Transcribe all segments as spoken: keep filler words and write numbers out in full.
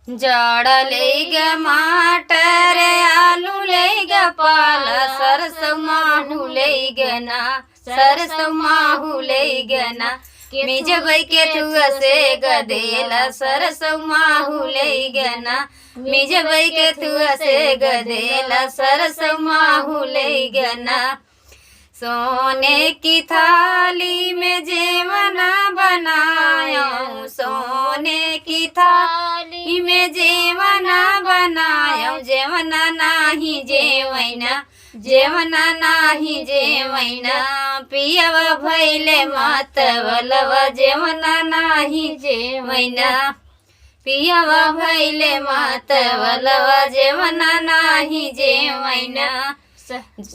जाड़ा लेइगा माटर, आलू लेइगा पाला, सरसौ माहू लेइगा ना, सरसौ माहू लेइगा ना। मिजबै के थुआ से गदेला, सरसौ माहू लेइगा ना। मिजबै के थुआ से गदेला, सरसौ माहू लेइगा ना। सोने की थाली में जेवना बनायो, सोने की थाली में जेवना बनायो, जेवना नाही जेवैना, जेवना नाही जेवैना। पियवा भैले मातवलवा, जेवना नाही जेवैना। पियवा भैले मातवलवा, जेवना नाही जेवैना।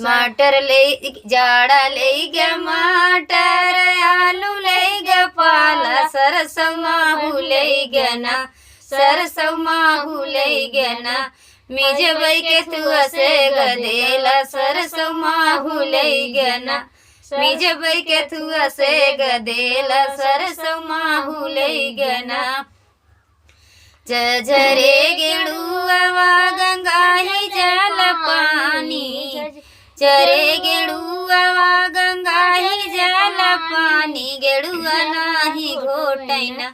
माटर ले, जाड़ा लेइगा माटर, आलू लेइगा पाला, सरसौ माहू लेइगा ना, सरसौ माहू लेइगा ना। मिजबै के थुआ से गदेला, सरसौ माहू लेइगा ना। मिजबै के थुआ से गदेला, सरसौ माहू लेइगा ना। झझरे गेड़ुआवा गंगाही जल पानी, झरे गेड़ुआवा गंगाही जल पानी, गेड़ुआ नाही घोटैना,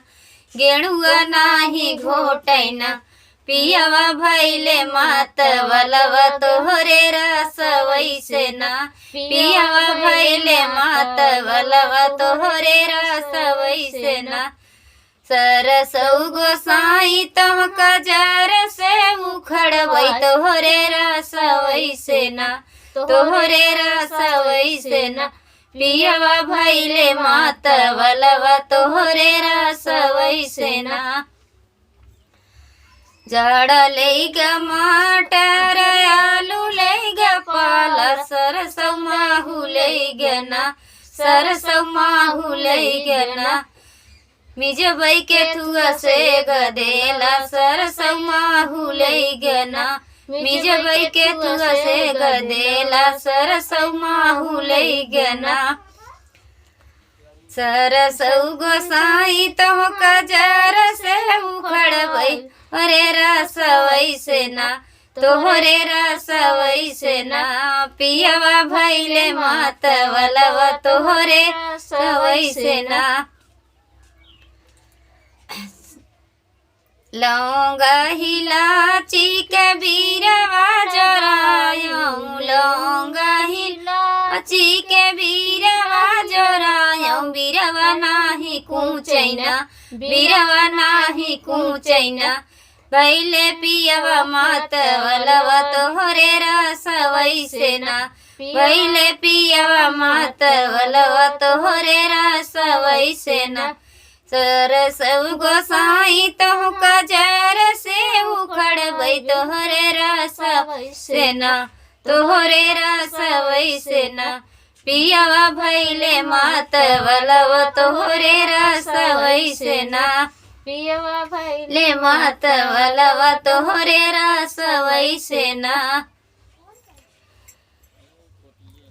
गेड़ुआ नाही घोटैना। पियवा भैले मातवलवा तोहरे रस वैसे ना, पियवा भैले मातवलवा तोहरे रस वैसे ना। सरसौ गोसाई तोहका जर से उखड़बै, तोहरे रस वैसे ना, तोहरे रस वैसे ना। पियवा भैले मातवलवा तोहरे रस वैसे ना। जाड़ा लेइगा माटर, आलू लेइगा पाला, सरसौ माहू लेइगा ना, सरसौ माहू लेइगा ना। मिजबै के थुआ से गदेला, सरसौ माहू लेइगा ना। मिजबै के थुआ से गदेला, सरसौ माहू लेइगा ना। सरसौ गोसाई तोहका जर से उखड़बै, अरे रस वैसे ना, तोहरे रस वैसे ना। पियवा भैले मातवलवा तोहरे रस वैसे ना। लौंग हिलाची के बीरवा जोरायो, लौंग हिलाची के बीरवा जोरायो, बीरवा नाही कूचैना, बीरवा नाही कूचैना। भैले पियवा मातवलवा तोहरे रस वैसे ना, भैले पियवा मातवलवा तोहरे रस वैसे ना। सरसौ गोसाई तोहका जर से उखड़बै, तोहरे रस वैसे ना, तोहरे रस वैसे ना। पियवा भैले मातवलवा तोहरे रस वैसे ना, पियवा भैले मातवलवा तोहरे रस वैसे ना।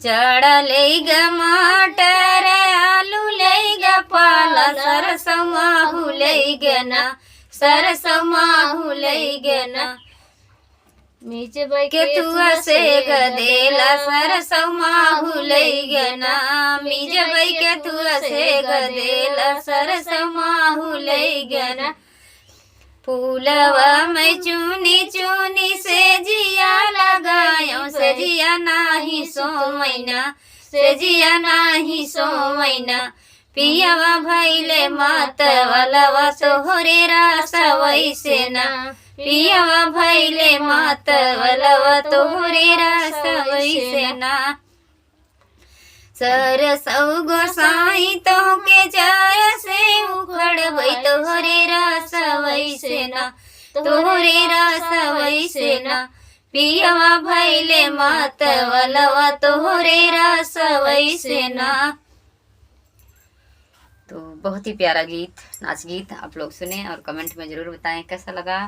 जाड़ा लेइगा माटर, आलू लेइगा पाला, सरसौ माहू लेइगा ना, सरसौ माहू लेइगा ना। मिजबै के थुआ से गदेला, सरसौ माहू लेइगा ना। मिजबै के थुआ से गदेला, सरसौ माहू लेइगा ना। फूलवा में चुनी चुनी सेजिया लगायो, सेजिया नाही सोवैना, सेजिया नाही सोवैना। पियवा भैले मातवलवा तोहरे रस वैसे ना, पियवा भैले मातवलवा तोहरे रस वैसे ना। सरसौ गोसाई तोहके जर से उखड़बै, तोहरे रस वैसे ना, तोहरे रस वैसे ना। पियवा भैले मातवलवा तोहरे रस वैसे ना। तो बहुत ही प्यारा गीत, नाच गीत आप लोग सुने और comment में ज़रूर बताएं कैसा लगा।